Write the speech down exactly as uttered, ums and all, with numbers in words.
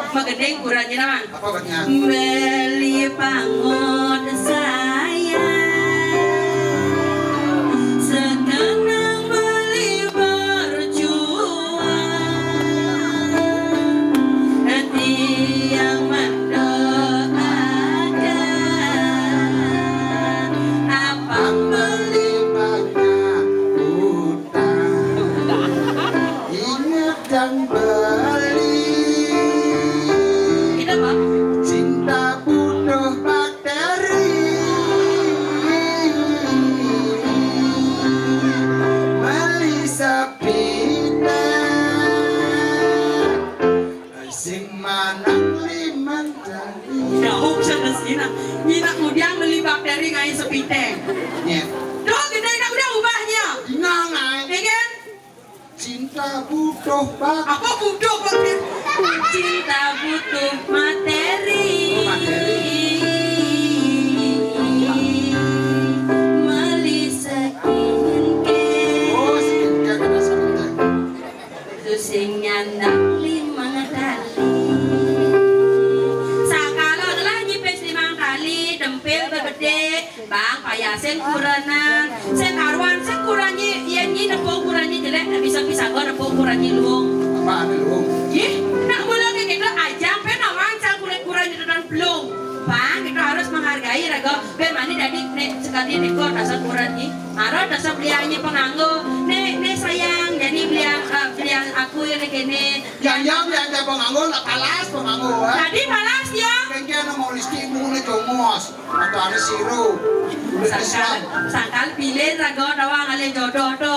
Magedeng ukurannya, Mang. Apa obatnya? Beli pangot sayang, sekenang beli berjuang. Tiang mendoakan, apang beli banyak utang. Ingat dan beli. Kita, Bang. Cinta butuh bakteri. Beli sepindah. Sing manang limang tali. Daun sana sina. Nyinak ngudiang beli bakteri ngai sepiteng. Nya. Tuh, gede nak udah ubahnya. Inang ai. Ya kan? Cinta butuh bak. Apa butuh bakteri? Cinta butuh materi. Materi. Beli skincare. Oh, skincare, kena skincare. Itu sing nyandang limang tali. Sakala telah nyipis limang tali, dempil bebede, Bang, payasin kurenan. Sing karuan, sing kurannya, ya nyi nepung kurannya jelek, ndak bisa pisah gua nepung kurannya luung. Apa anu luung? Ih, nak mula kayak gitu, ajang pe nawang sang kulit kurannya tenan belum. Bang, kita harus menghargai rego. Ben mani dadi nek sekali nek gua dasar kurannya. Aro dasar beliannya penganggo. Nek, nek sayang, jadi belian, eh, belian aku yang nek ini. Yang yang yang penganggo, nak palas penganggo, eh. Jadi palas ya. Kengkene mau listrik, mau nih comos. Atau ada sirup. Udah Islam. Sangkal, sangkal pilih rego nawang ale jodoh tuh.